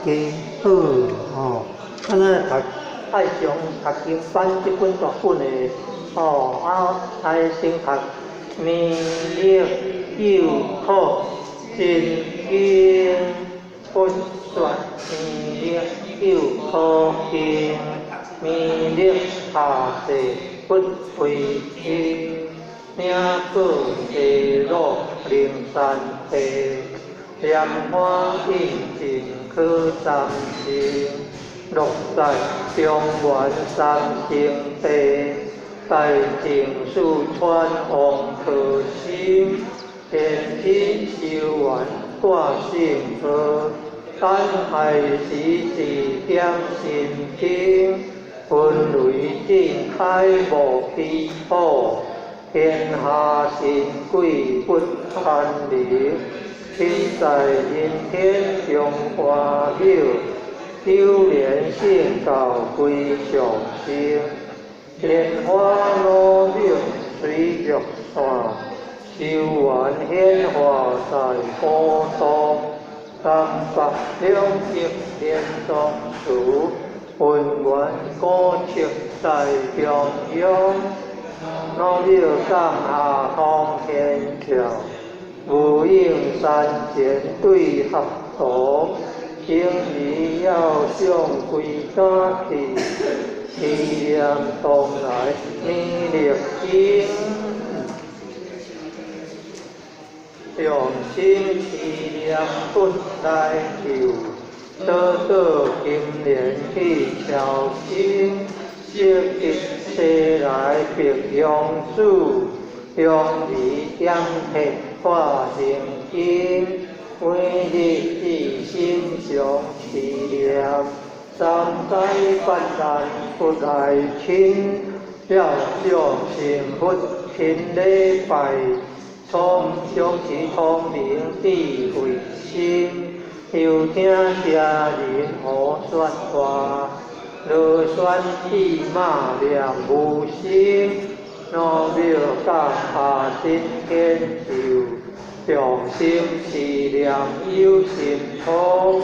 家好吼。啊，咱來讀愛上讀經班這本大本的吼，啊，來先讀彌勒救苦真經，佛說彌勒救苦經，彌勒下世不為天，名報西魯靈山地，蓮花印證可三生，落在中原三聖地，大淨四川王婆心，天天修緣掛聖號，等待時時點心燈，分雷正開無虛土，天下神鬼不堪離，身在人天中歡喜，九蓮聖教歸上升，蓮花老廟水玉山，修緣顯化在寶藏，南北兩極連莊祠，渾圓古蹟在中央，老廟降下通天橋，無影山前對合圖，嬰兒遙想歸家去，祈念當來彌勒經，用心祈念不來求，朵朵金蓮去超生，色吉西來白羊子，香兒點鐵化成金，每日一心常持念，三災八難不來侵，了想成佛勤禮拜，從上智聰明智慧心，又聽遮人胡說話，螺旋意馬念無心，老廟降下新天咒，用心持念有神通，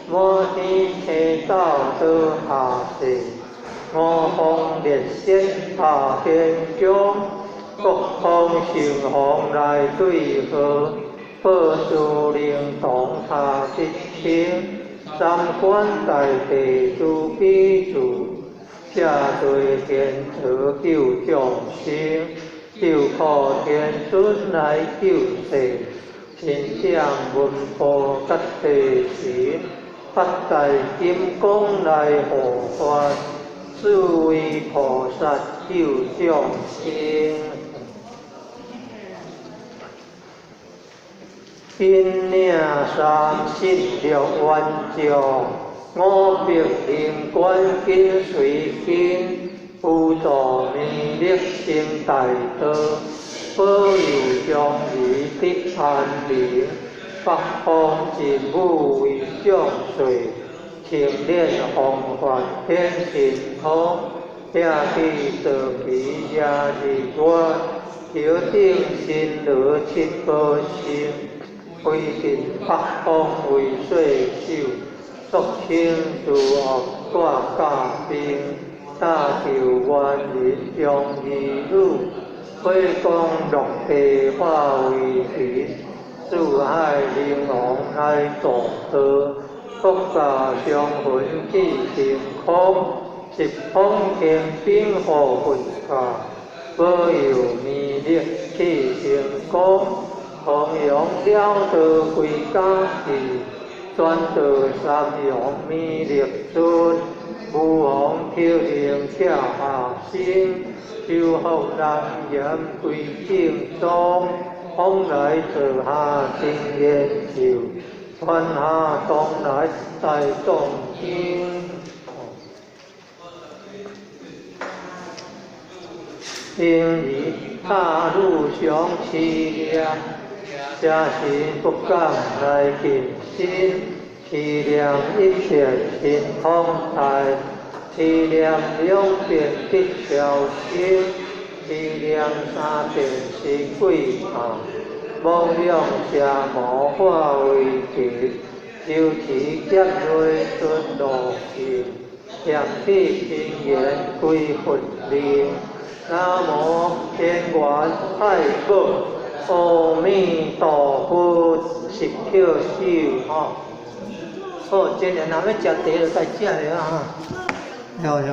滿天星斗倒下世，五方列仙下天宫，各方神王來對號，報事靈童查吉清，三官大帝諸比主，下對天道救眾生，救苦天尊來救世，親掌文部甲地神，八大金剛來護法，四位菩薩救眾生。金領三十六萬丈，五百靈官緊隨跟，輔助彌勒成大道，保佑眾兒得安寧，北方真武為將帥，青蓮風範顯神通，聽起坐騎夜日月，頭頂神羅七寶星，威震北方為世首，俗稱諸惡帶駕兵，大救萬人將兒女，火光落地化為雲，四海靈王來助道，國家相魂去晴空，十方天兵護佛教，保佑彌勒去成功，弘揚了道歸家去，轉到三陽彌勒尊，無王挑靈拆下身，修復南岩歸正宗，往來坐下真言咒，傳下東來大藏經。嬰兒踏入上持念，邪神不敢來近身，持念一遍神通大，持念兩遍得超生，持念三遍是鬼怕，妄想邪魔化為塵，修持劫瑞出路径，念起真言归佛灵。南无天元太母，阿弥陀佛，十扣手吼。好，今日若欲食茶就来食了哈。有有。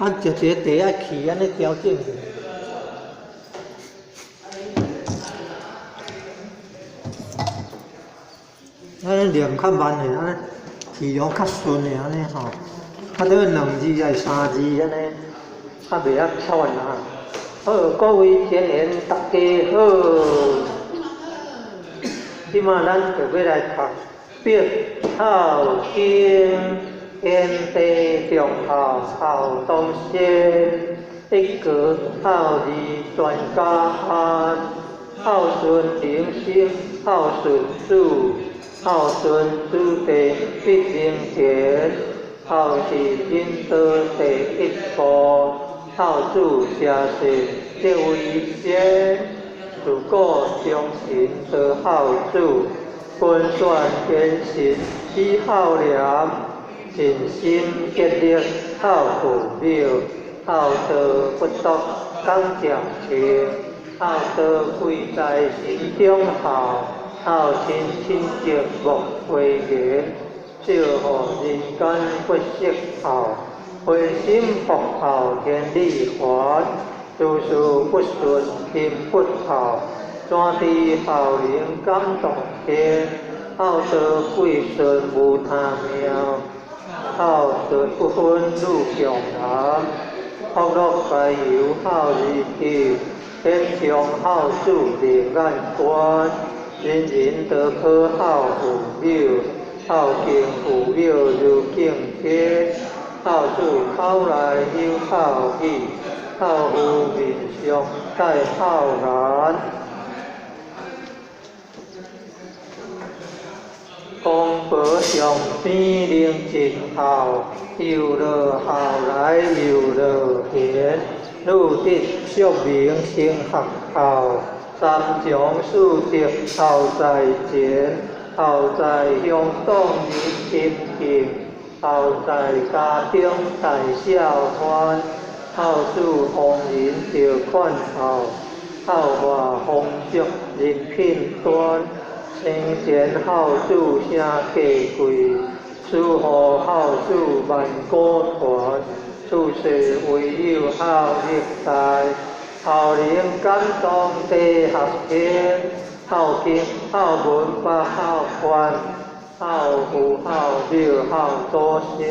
咱食一个茶爱气，按呢调整者。按呢念较慢的，按呢气流较顺的，按呢吼。较多两字抑是三字按呢，较袂晓喘啊。好，各位贤人大家好。这马咱就欲来读《百孝经》，天地众孝孝当先，一国孝义全家安，孝顺人生孝顺子，孝顺子弟必灵田，孝是人道第一步，孝子社世则为先。自古忠臣多孝子，君选贤臣始孝廉，尽心竭力孝父母，孝道不独讲正情，孝道贵在心中孝，孝亲亲情莫讳言，少予人间不惜孝，回心复孝天理还。事事不顺心不孝，怎知孝能感动天？孝道贵顺无他妙，孝顺不分女强男。福乐皆由孝而起，天上孝子灵眼观，人人都可孝父母，孝敬父母如敬天。孝子口内有孝语，孝父面上带孝颜。公婆上边能尽孝，又乐孝来又乐贤，女得淑明成学校，三从四德孝在前，孝在乡党人亲敬，孝在家中大孝欢，孝子逢人就劝孝，孝化风俗人品端。生前孝子声价贵，死后孝子万古传。处世唯有孝义大，孝能感动地合天。孝经孝文不孝宽，孝父孝母孝祖先，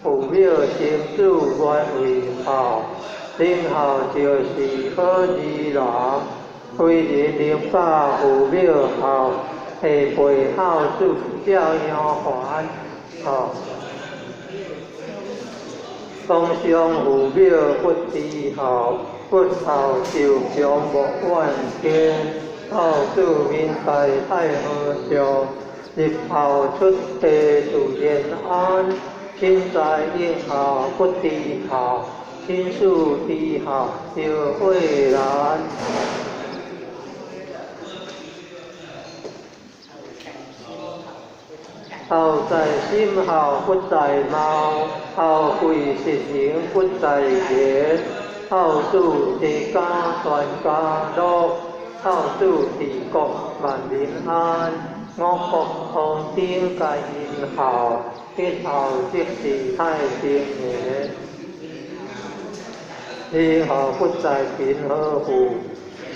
父母亲子原为孝，仁孝就是好儿人。非人能把父母孝，下辈孝子照样还。吼，当上父母不知孝，不孝受穷莫怨天。孝子明在太和尚，日后出地自然安。亲在应孝不知孝，亲属知孝就悔难。孝在心，孝不在貌，孝贵实行不在言。孝子齐家全家乐，孝子治国万民安。五国通顶皆因孝，一孝即是太平年。仁孝不在贫和富，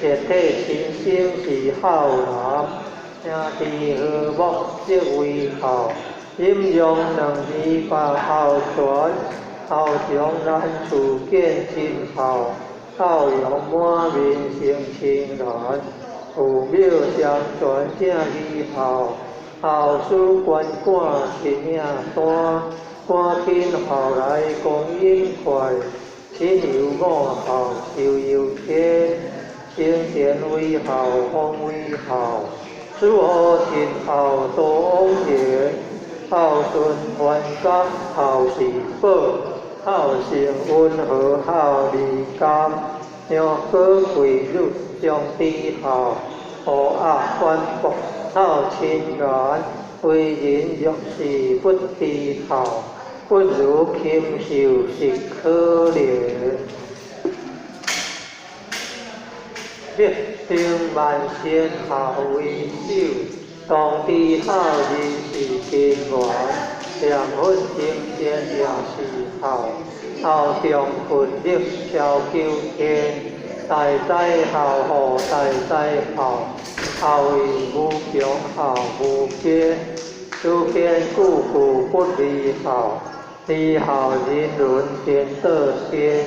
全体亲生是孝男。兄弟和睦则为孝，阴阳两字把孝传，孝长难处见亲孝，孝容满面成亲人，父母相传正义孝，孝师关赶亲影单，赶紧孝来光阴快，亲友五孝寿由天，生前为孝，方为孝。死后尽孝多往言，孝顺传家孝是宝，孝性温和孝义甘，娘哥贵女相知孝，乌鸭反复透亲缘，为人若是不知孝，不如禽兽是可怜。欲成万善孝为首，当知孝仁是根源。念佛成善也是孝，孝重奋力超九天。大哉孝乎大哉孝，孝义无穷孝无边。诸天句句不离孝，离孝人伦颠倒仙。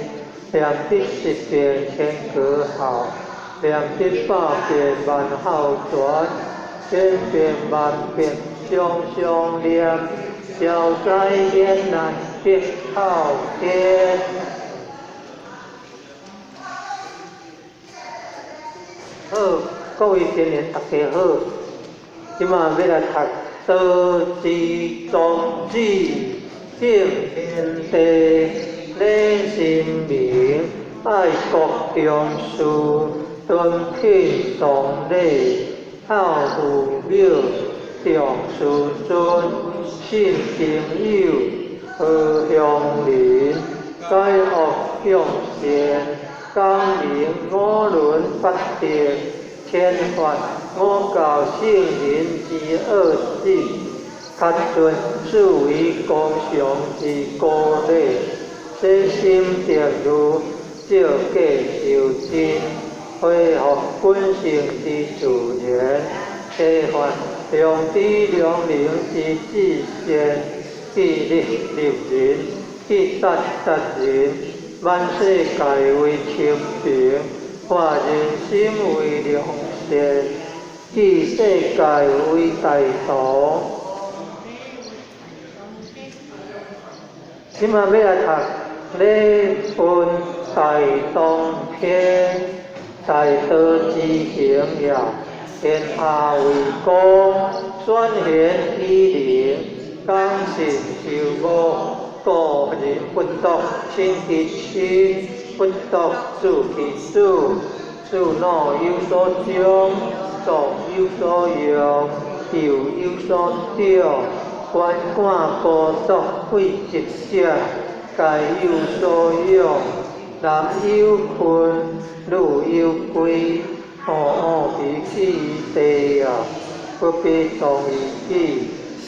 念得十遍千个孝，念得百遍万孝全，千遍万遍常常念，消灾免难得孝天。好，各位贤人大家好，这马欲来读《道之宗旨》，敬天地，礼神明，爱国重视，敦品崇礼，孝父母，重师尊，信朋友，和乡邻，改恶向善，讲明五伦八德，遣发五教圣人之恶事，恪尽四维公常之高礼，洗心涤虑，照过修真，恢复本性之自然，启发良知良能之至善，致力立人，致达达人，万世界为清平，化人心为良善，置世界为大同。这马欲来读《礼运大同篇》，大道之行也，天下为公，选贤与能，讲信修睦，故人不独亲其亲，不独子其子，子老有所长，壮有所用，幼有所长，官官高独贵直者，皆有所养。男有困，女有归，乌乌其起于地也，不必从于己；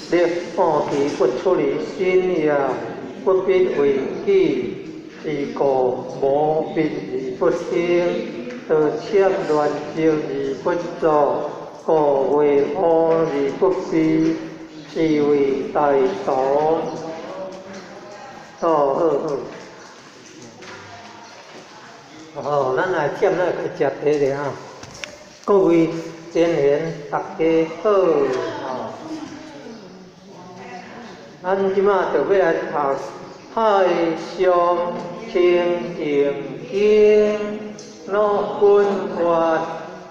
力恶其不出于心也，不必为己。是故无必而不兴，道切乱积而不作，故未恶而不避，是谓大同。哦，好好。哦，咱来忝咱来食茶咧哈。各位贤人，大家好。吼，咱这马就欲来读《太上清净经》，老君话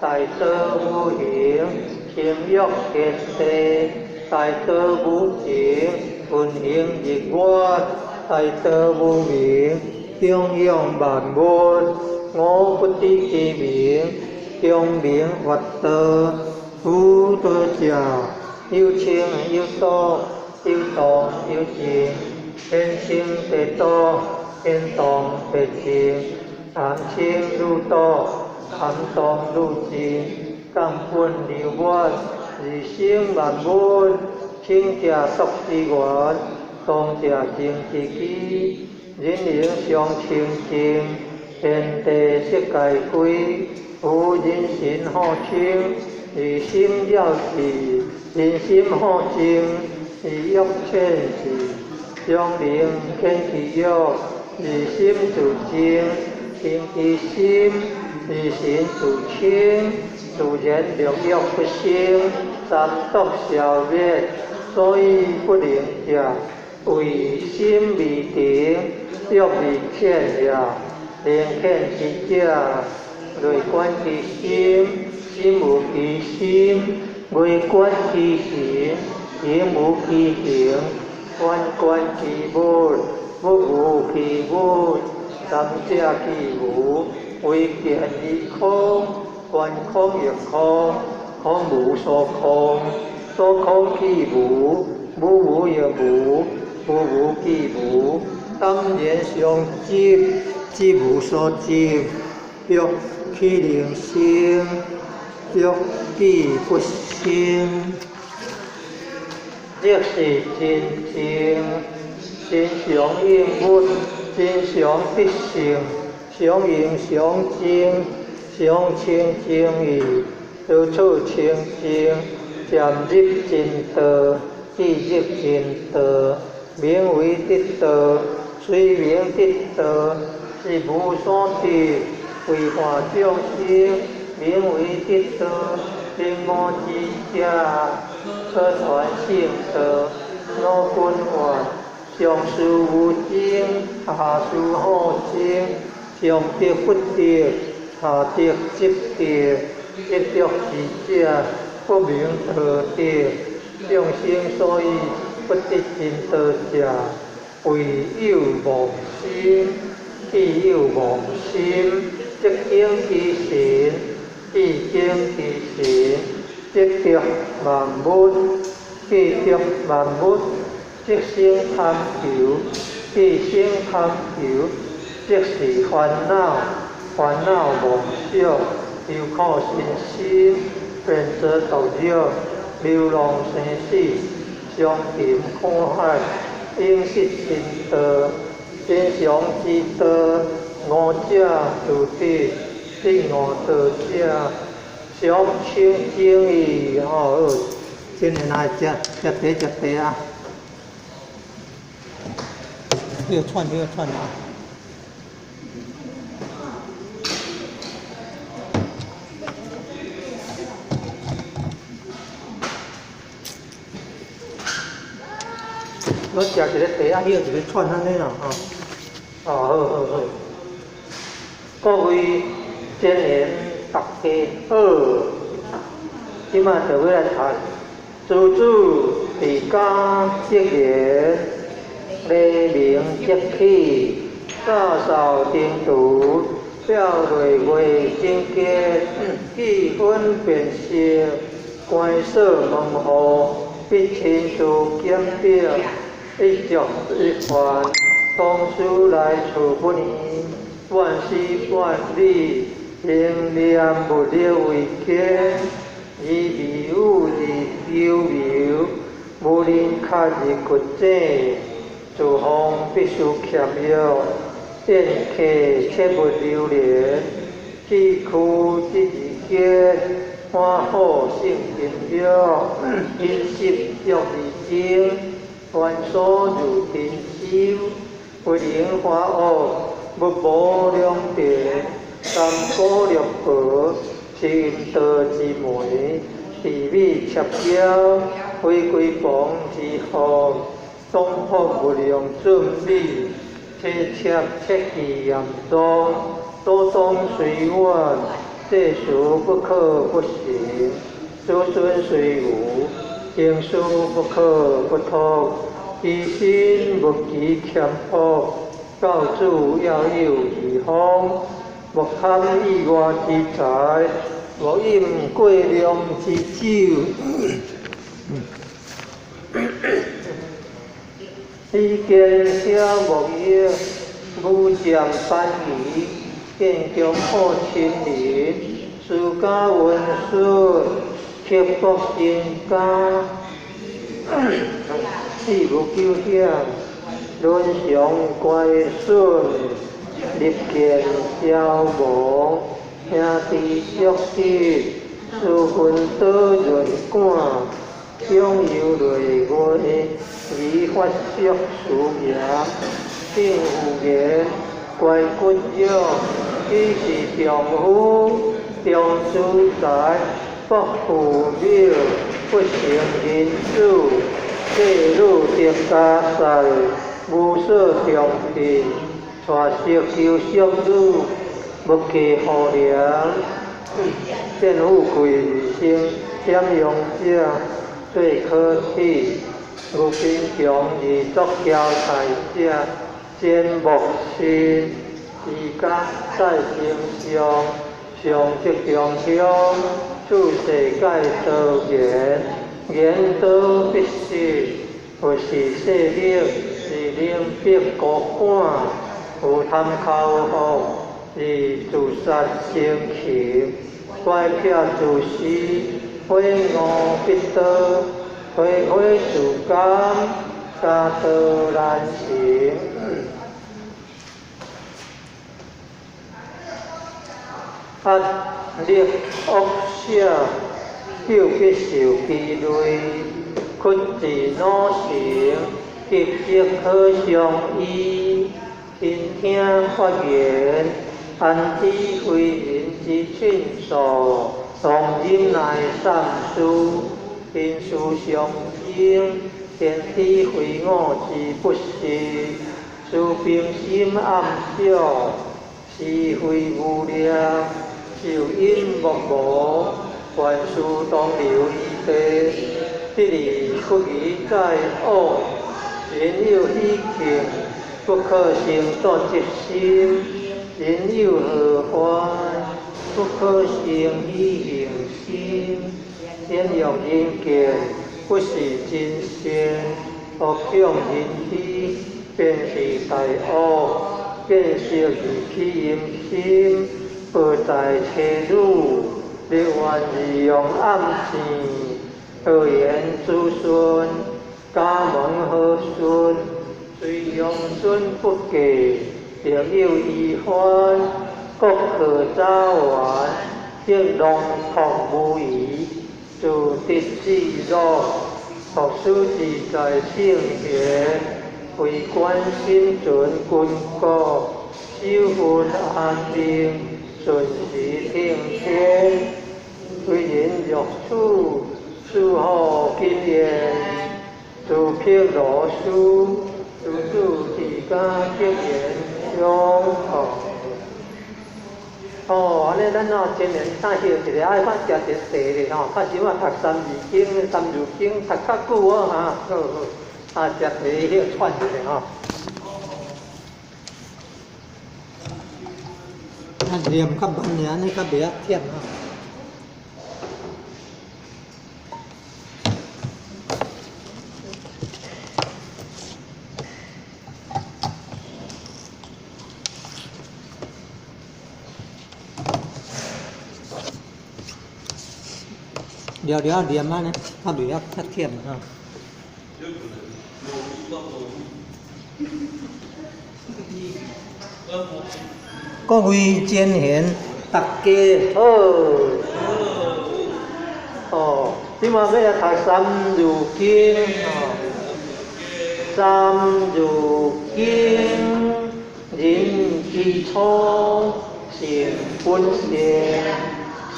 大道无形，心欲天地，大道无情，运行日月，大道无名，中养万物，我不知其名，中名法道，无道者，有清有道，有动有静，天清地道，天动地静，男清女道，男动女静，根本流月，自生万物，清者独之源，动者静之基，人灵相清净，天地色界归，无人神好清，自心了智，人心好静，自欲遣智，将灵遣其欲，自心自静，清其心，自神自清，自然六欲不生，三毒消灭，所以不能者，为心未定，欲未遣也。能遣之者，内观其心，心无其心；外观其形，形无其形；观观其物，物无其物。三者其无，唯见于空，觀空亦空，空無所空，所空即無，無無亦無，無無即無，當然相執，執無所執，欲起能生，欲起不生，即是真正，真常應物，真常得性，常應常淨，常清淨義，到處清淨，漸入真道，既入真道，名為得道，雖名得道，是無所得，為化眾生，名為得道，明無之者，所傳聖道，老君願，上師無證，下師好證，上得不得，下得即得，得著之者，不名道德。眾生所以不得真道者，為有妄心，既有妄心，即境其神，既境其神，即著萬物，既著萬物，即生貪求，既生貪求，即是煩惱，煩惱妄想，憂苦身心，變作毒藥，流浪生死，相沉苦海，永失真道，真常之道，五者自得，得五道者，常清淨義。哦，今日來食食茶食茶啊！這個串這個串啊！我食一个茶啊，歇一个喘按呢啦，吼。哦，好好好。各位精研大家好，這擺就欲來讀諸子治家格言，黎明即起，打掃燈廚，表內外整潔，記分辨色，關鎖門戶，必親自檢表，一粥一飯，同事來處不離，萬事萬理，應念物力為堅，以義務而憂憂，無寧卡而骨井，廚房必須儉約，宴客切勿流連，志屈之而堅，歡好勝金玉，飲食足而精，繁瑣如珍珠，不能化惡，勿無良田，三姑六婆，是陰道之媒，地米切腰，非歸房之福，總福無量準美，切切切記嚴重，祖宗雖遠，這事不可不行；子孫雖無，經書不可不託。其心勿欺儉樸，教子要有義方，莫貪意外之財，莫飲過量之酒。以見消莫業，無佔班儀，建強好親鄰，私家溫順，刻薄成家，志無久險，倫常乖順，立見消亡，兄弟足得，私分多潤管，長遊累月，而發色思言，正有言，乖骨肉，彼是丈夫，重資財，不負廟，不成人子，嫁女得家婿，無所重聘，娶媳求淑女，勿嫁予良，見富貴而生俭用者最可取，遇貧窮而作澆菜者，真莫信。持家在經上，上德中香，处世界道言，言道必实，佛是世力，是能逼孤赶，有贪口福，是自杀生擒，拐骗自私，悔悟必道，推悔自甘，家道难成。压力恶舍，救必受其累，屈志努成，急则可相依。倾听发言，安知非人之亲属，常忍耐善事，亲事相争，天知非我之不是，思平心暗想，是非无量，受因莫无，凡事当留余地，得而不疑在恶，人有喜庆，不可生妒嫉心；人有何欢，不可生喜行心。天用人见，不是真善；恶向人知，便是大恶。见色而起淫心，报在妻女，立愿利用暗线，恶言子孙，家门和顺，虽用孙不嫁，另有遗欢，国可早完，得龙托无疑，自得自乐，学术自在圣贤，为官心存军国，守分安宁，顺时听天，为人若此，事好经验，自辟罗书，自主自家结缘相好。哦，按呢咱哦，前年请休一下，爱看食一个茶咧吼，较少啊读三字经、三字经读较久哦哈，好好，啊食茶歇喘一下吼。啊，念较慢尔，按呢较袂晓忝吼。了了念按呢，较袂晓较忝吼。各位真贤，大家好。哦，这马要来读三字经哦。三字经，人之初，性本善，性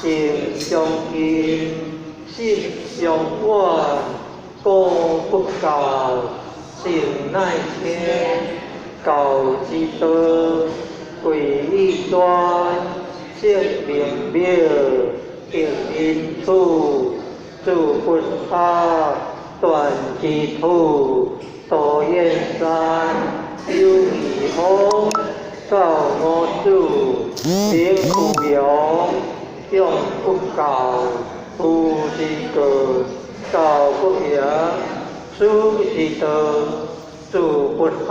相近，习相远，过不教，性乃迁，教之道，贵以专，圣明妙，得人处，处不下，断之土，多燕山，有义风，教五子，名俱扬，长不教，父之过，教不严，师之道，子不学，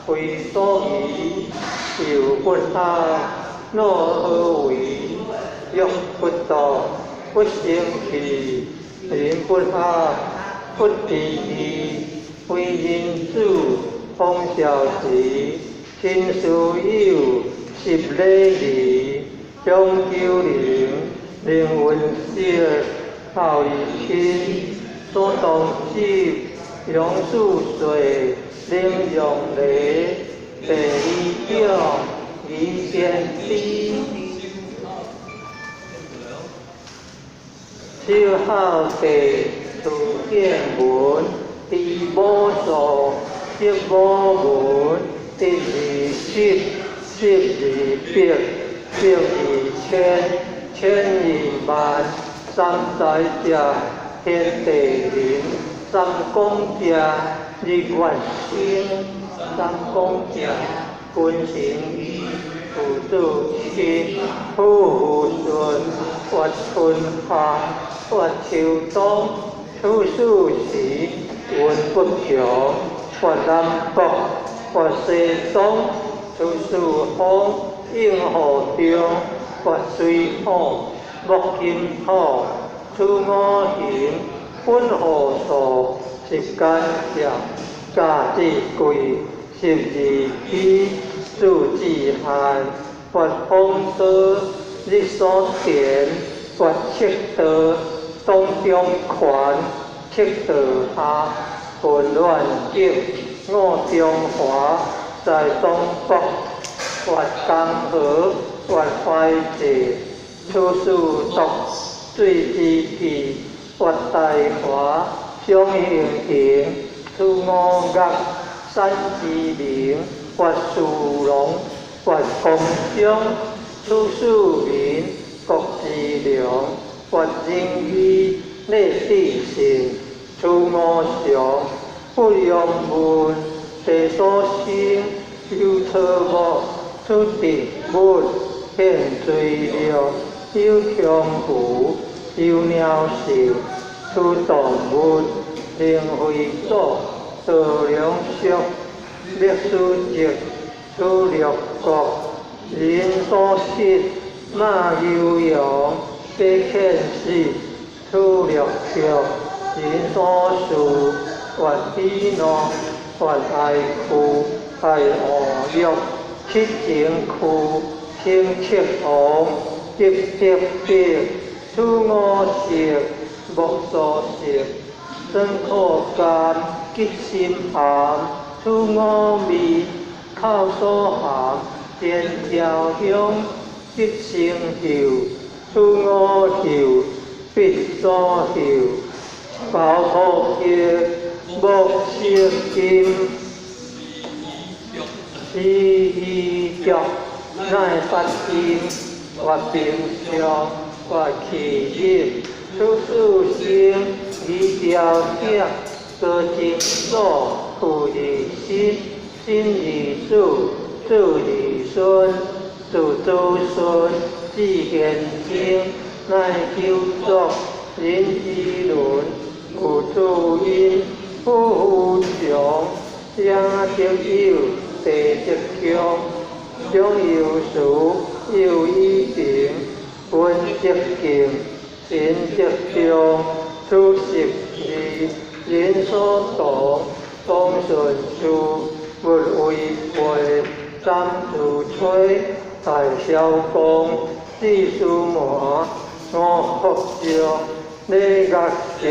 非所宜，幼不学，若何为？欲不道，不成器，人不学，不知义，为人子，方孝慈，亲师友，习礼仪，讲究仁，能文学，孝义亲，所当执，杨树岁，林用礼，第二长，李先知。小孝弟，处见闻，知母数，识母文，得而识，识而百，百而千，千而万，三才者，天地人，三公者，日月星，三公者，君臣义，有子親，虎符順，越春夏，越秋冬，處四時，雲不強，越南北，越西東，處四風，應雨中，越水土，木金土，處五行，本雨數，十間者，甲子季，12期，子子漢，越風刀，日所田，越赤道，東中權，赤道下，混亂境，五中華，在東北，越江河，越懷濟，處四毒，水之氣，越大華，雙行行，處五岳，山之名，越樹龍，越公章，處四民，國之良，越仁義，禮智信，處五常，不用問，地所生，有草木，處植物，現水量，有強符，有鳥獸，處動物，靈慧祖，道良淑，歷史籍，處六國，人所失，馬悠揚，馬遣死，處六曲，人所事，越喜怒，越哀哭，愛惡欲，七情區，稱七王，得得得，處五色，木所色，酸苦甘，吉心鹹，處五味，口所含，前條香，吉星秀，處五嗅，鼻所嗅，包土葉，木色金，四意腳，乃發音，越平常，越氣日，處四生，二條響，高真祖，父二身，身二子，子二孫，子子孫，子賢精，乃九族，人之倫，有子音，虎符長，野得有，地得強，長有時，有以平，文則敬，仁則忠，處12，人所同，當順事，勿違背，三自吹，大蕭公，四書門，五福將，禮樂射，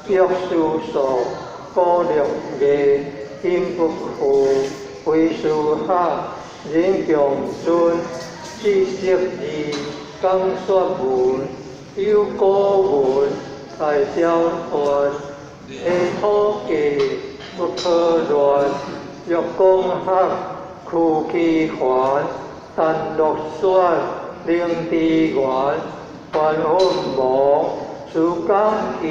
玉書數，古六藝，音不負，非書學，人強尊，知識字，講說文，有古文，大小團，下土地，不可亂，欲講學，屈其環，陳落雪，靈之源，凡分亡，思講究，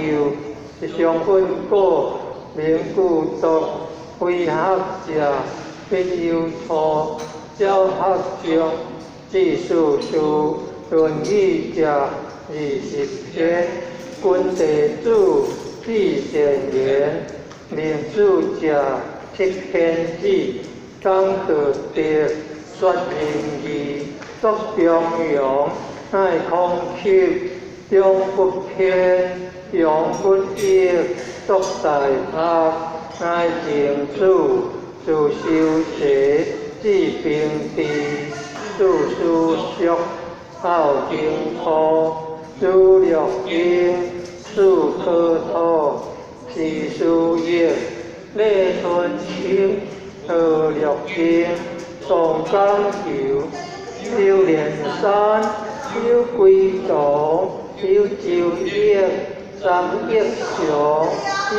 上分果，明故讀，非學者，必有錯，小學將，知事事，論語者，20篇，君地主，至善言，明主者，七天子，講道德，說仁義，作中庸，乃孔丘，中不偏，庸不逆，作大學，乃曾子，自修齊，至平治，處書叔，孝經土，子六經，四可土，四書易，禮春秋，河六經，宋講求，有連山，有歸藏，有周易，三益祥，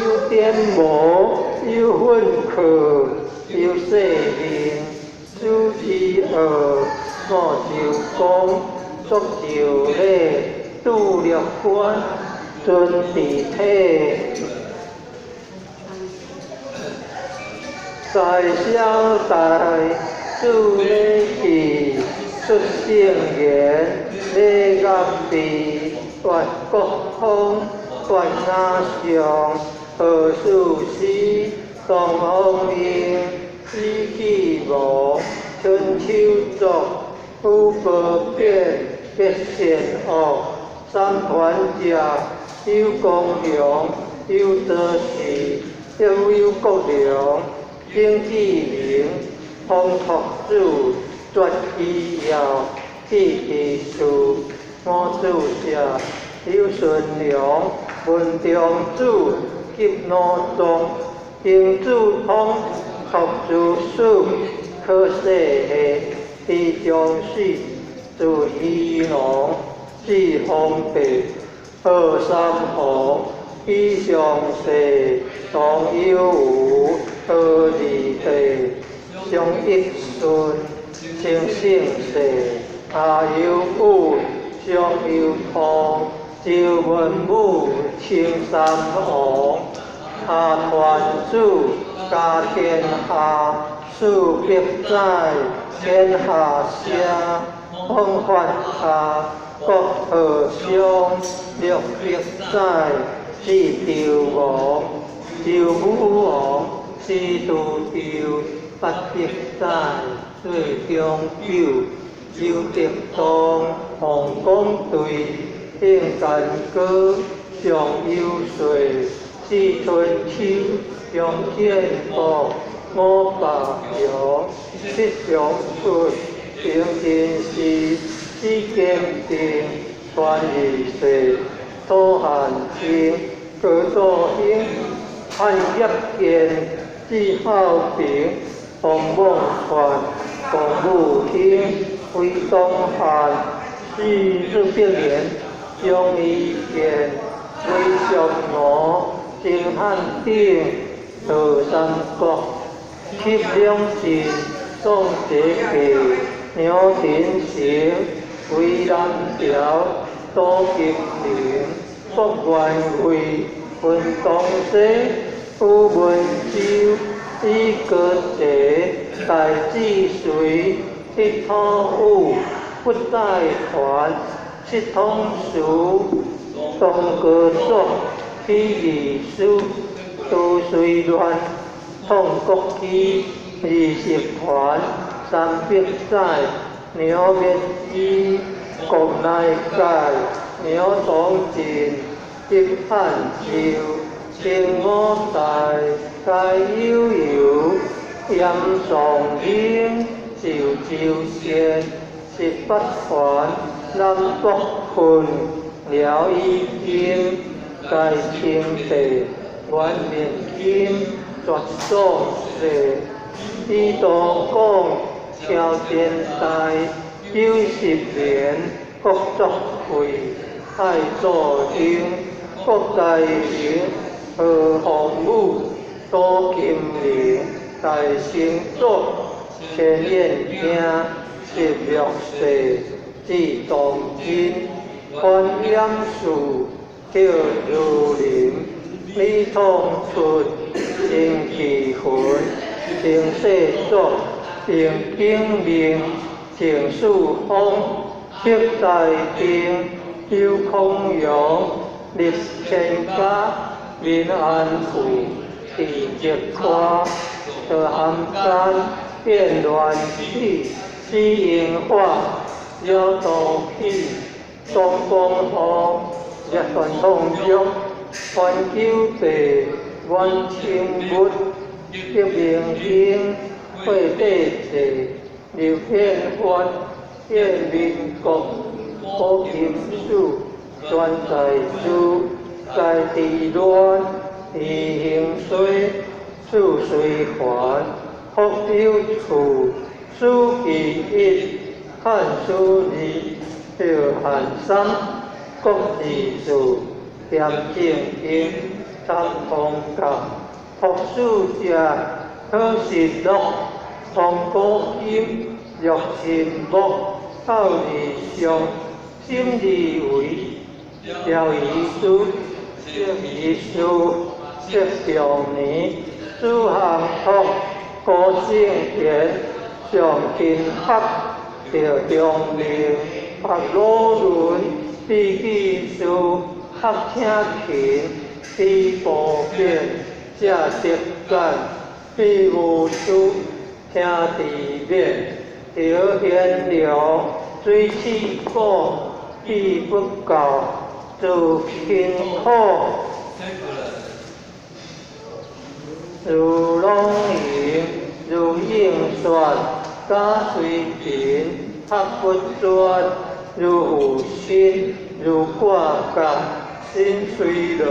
有典謨，有訓課，有世命，子之二，五周公，作周禮，杜六官，尊治體，在小大，主禮記，出聖言，禮樂備，斷國風，斷雅相，何事師，東方英，死去亡，春秋作，虎無變，必善惡，三團者，有公雄，有德士，有國良，景志明，風託子，絕其要，智其事，五子者，有順良，文中子，及奴宗，丁子通，託子嗣，可世下，李中士，字希農，字方伯，號三和，以上世，唐有無，何二帝，張益順，清盛世，阿有武，張有通，周文武，清三王，阿團子，家天下，四百載，天下聲，風發下，國河商，六百載，字周王，周武王，司徒周，八百載，歲中九，周德宗，王公隊，應干哥，張有歲，四春秋，張建國，五百雄，七長出，平天時，四堅定，傳二世，楚漢清，高祖興，漢業建，字孝平，王孟傳，王武興，魏東漢，四四百年，張仪建，魏相吴，秦漢鼎，何三國，七兩晋，宋哲傑，牛廷成，魏南朝，杜金寧，郭元惠，文東西，宇文周，李國傑，大智遂，一土武，不帶團，七統書，東高祖，起義師，都隨亂，創國基，20團，300載，牛滅之，國內界，牛同進，狄漢州，清五代，該悠悠，嚴尚英，趙州縣，18團，南北分，遼以金，該清帝，元滅金，絕宋世，李道廣，喬前代，90年，國作會，太祖興，國大明，何鴻武，杜金寧，大成祖，千燕京，16世，字崇祯，潘掩嗣，叫如林，李統出，曾紀魂，清世祖，鄭景明，鄭樹峰，北大定，邱孔陽，立千家，民安富，地直寬，何涵干，變亂起，死英化，了道起，東光河，熱傳統玉，環球地，阮清物，革命興，會帝制，劉天發，建民國，古金史，全在書，在地亂，余興衰，四隨環，福有處，書記一，漢書二，葉漢三，國字字，嚴正經，三通教，朴書者，可實錄，通古今，玉心木，孝義上，心義為，廖醫師，謝醫師，謝長年，朱行托，郭正賢，上金學，著中明，學羅倫，比記事，學請勤，比無變，遮得讚，比無處，聽智勉，得賢良，水氣果，比不教，做勤苦，如朗盈，如應算，假隨勤，學不專，如負心，如掛角，心隨樂，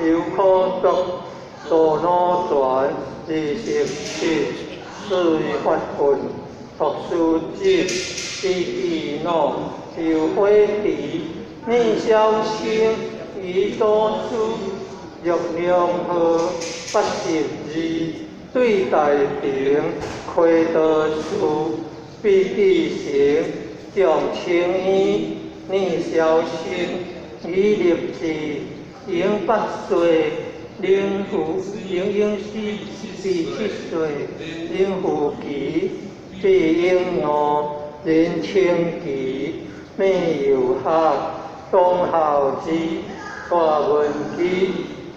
猶可作，多腦全，27，隨發奮，讀書子，比記腦，有火池，念消生，以多書，欲良好，82，對大庭，開道士，比記成，長清煙，念消生，以立志，永8歲，靈符永永死，第7歲，靈符奇，比永五，人清奇，咩遊學，董孝之，大文基，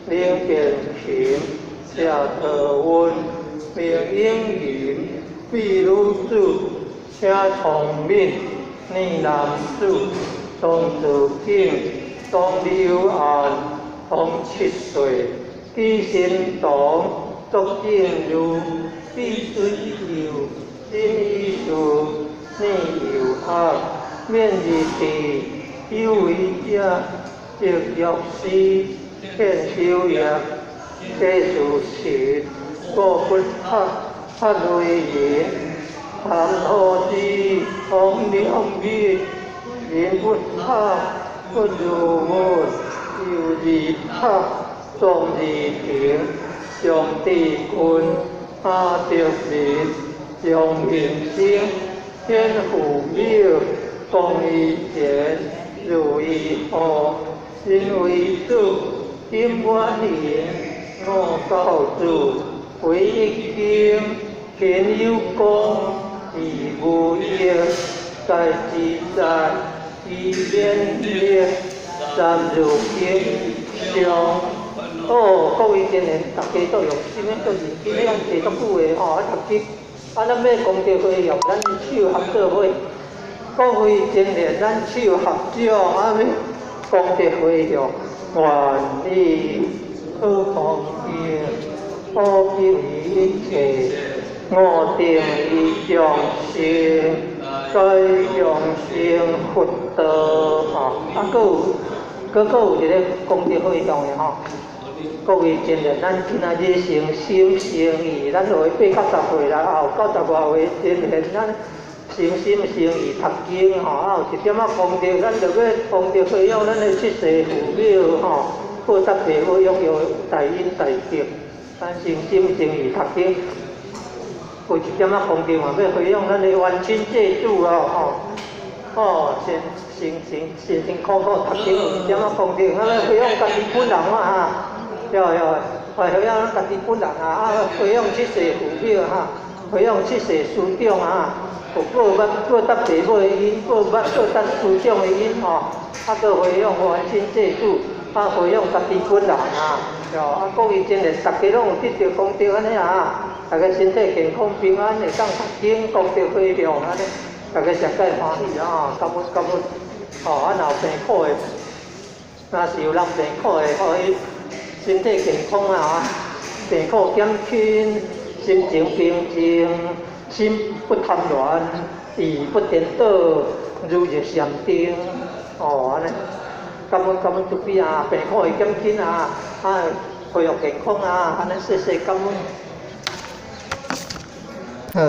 林建琴，謝德溫，明英云，比女子，請聰敏，念男子，董子景，董柳岸，董7歲，紀新堂，卓正如，比水友，林醫師，念遊學，免日治，有為者，積藥師，獻修業，這事實，過不合，合為人，談何之，王良敏，人不合，不如文，有二合，莊二平，張志軍，阿德仁，張明生，天父廟，龚以贤，如意和，新为主，金婉莹，五教主，回一经，天有功，义无益，在自在，以免力，三如经，上。哦，各位真贤，大家都用心的，都認真的，用坐足久的吼，啊讀經，啊，咱欲功德回向，咱手合做伙。各位真賢，咱手合掌，啊，欲功德回向，願以此功德，普及於一切我等與眾生，皆眾生佛道吼，啊，閣有，閣閣有一个功德回向的吼。各位真賢，咱今仔日誠心誠意，咱予伊8、90歲啦，也有90外歲真賢，咱誠心誠意讀經吼，啊有一點仔功德，咱就欲功德回向咱的七世父母吼，報答父母養育大恩大德，咱誠心誠意讀經，有一點仔功德嘛，欲回向咱的冤親債主哦吼，哦，辛辛辛辛辛苦苦讀經有一點仔功德，咱欲回向家己本人嘛哈。對對，回向咱家己本人啊，啊回向七世父母哈，回向七世師長啊，有報捌報答父母的恩，報捌報答師長的恩吼，啊，閣回向冤親債主，啊回向家己本人啊，對啊，各位真賢，逐家攏有得著功德按呢啊，逐家身體健康平安，會當讀經功德回向按呢，逐家上蓋歡喜啊，感恩感恩，吼，啊若有病苦的，若是有人病苦的，予伊身體健康啊，病苦減輕，心情平靜，心不貪亂，意不顛倒，如入禪定，哦，按呢，感恩感恩慈悲啊，病苦會減輕啊，啊，恢復健康啊，按呢細細感恩。